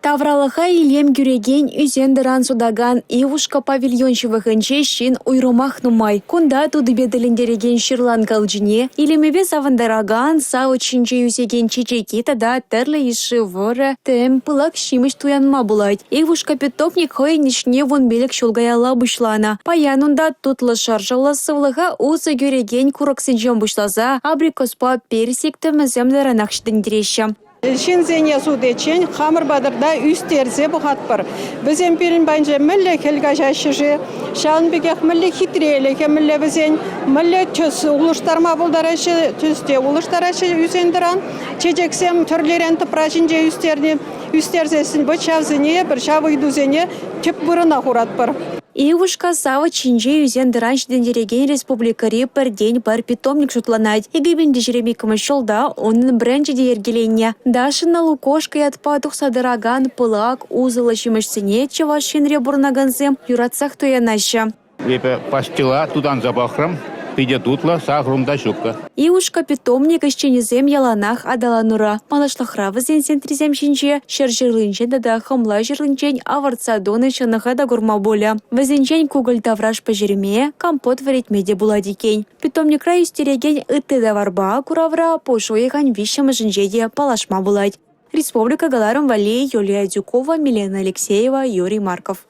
Тавралӑха илем кӳрекен ӳсен-тӑран сутакан «Ивушка» павильон ҫывӑхӗнче ҫын уйрӑмах нумай. Кунта тутипе тӗлӗнтерекен ҫырлан калчине, илемӗпе савӑнтаракан савӑт ҫинче ӳсекен чечеке тата тӗрлӗ йышши вӑрӑ, тӗм, пылак ҫимӗҫ туянма пулать. «Ивушка» питомник хӑйӗн ӗҫне 15 ҫул каялла пуҫланӑ. Паян унта тутлӑ шӑршӑллӑ, сывлӑха усӑ кӳрекен курӑксенчен пуҫласа абрикоспа персик тӗмӗсем таранах ҫитӗнтереҫҫӗ. Ҫынсене сутиччен хамӑр патӑрта ӳстерсе пӑхатпӑр. Вӗсем пирӗн патӗнче мӗнле хӗл каҫаҫҫӗ-ши, ҫавӑн пекех мӗнле хитрелӗхӗ, мӗнле вӗсен, мӗнле тӗс улӑштарма пултараҫҫӗ, тӗс те улӑштараҫҫӗ ӳсен-тӑран. Чечексем тӗрлӗрен тӑпра ҫинче ӳстерни, ӳстерсессӗн вӑт ҫавсене эпир ҫав ыйтусене тӗп вырӑна хуратпӑр. «Ивушка» савӑт ҫинче ӳсен-тӑран ҫитӗнтерекен республикӑри пӗртен-пӗр питомник шутланать. 2022-мӗш ҫулта унӑн бренчӗ те йӗркеленнӗ. «Дашина лукошко» ятпа тухса тӑракан пылак, усӑллӑ ҫимӗҫсене Чӑваш Енре пурӑнакансем юратсах туянаҫҫӗ. Эпӗ пастила тутанса пӑхрӑм, питӗ тутлӑ, сахӑр унта ҫуккӑ. «Ивушка» питомник ӗҫченӗсем яланах аталанура. Малашлӑхра вӗсен сентрисем ҫинче ҫӗр ҫырлинчен тата хӑмла ҫырлинчен авӑртса тунӑ ҫӑнӑха та курма пулӗ. Вӗсенчен кукӑль тавраш пӗҫерме, компот вӗретме те пулать иккен. Питомникра ӳстерекен ытти таварпа куравра пуш уйӑхӗн 3-мӗшӗнче те паллашма пулать. Республика кӑларӑм валли Юлия Адюкова, Милена Алексеева, Юрий Марков.